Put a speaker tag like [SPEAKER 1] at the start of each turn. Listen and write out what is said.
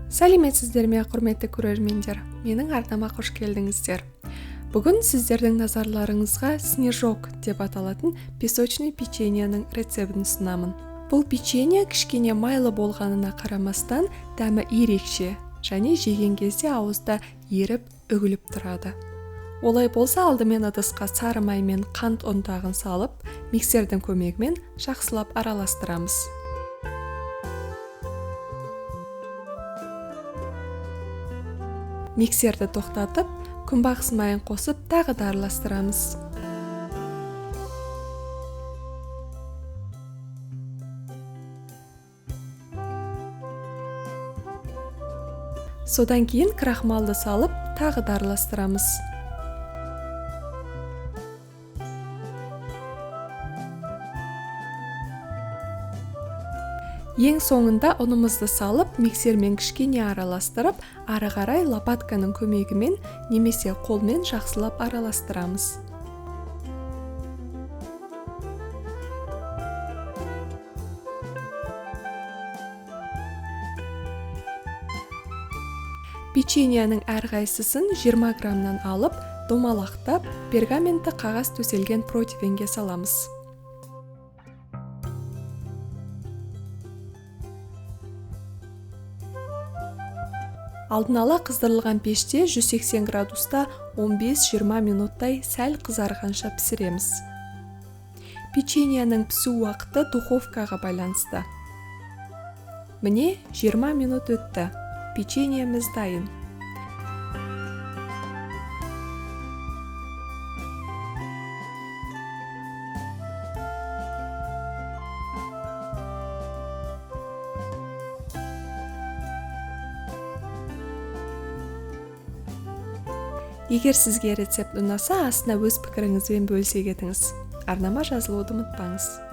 [SPEAKER 1] Сәлеметсіздер ме, құрметті көрермендер? Менің арнама қош келдіңіздер. Бүгін сіздердің назарларыңызға снежок деп аталатын песочный печеньенің рецептін ұсынамын. Бұл печенье кішкене майлы болғанына қарамастан дәмі ерекше және жеген кезде ауызда еріп үгіліп тұрады. Олай болса, алдымен ыдысқа сары май мен қант ұнтағын салып, миксердің көмегімен жақсылап араластырамыз. Миксерді тоқтатып, күнбағыс майын қосып тағы да араластырамыз. Содан кейін крахмалды салып, тағы да араластырамыз. Ең соңында ұнымызды салып, миксермен кішкене араластырып, ары қарай лопатканың көмегімен немесе қолмен жақсылап араластырамыз. Печеньенің әрқайсысын 20 граммнан алып, домалақтап, пергаментті қағаз төселген противенге саламыз. Алдын ала қыздырылған пеште 180 градуста 15-20 минуттай сәл қызарғанша пісіреміз. Печеньенің пісу уақыты духовкаға байланысты. Міне 20 минут өтті. Печеньеміз дайын. Егер сізге рецепт ұнаса, астына өз пікіріңізбен бөлісе кетіңіз. Арнама жазылуды ұмытпаңыз.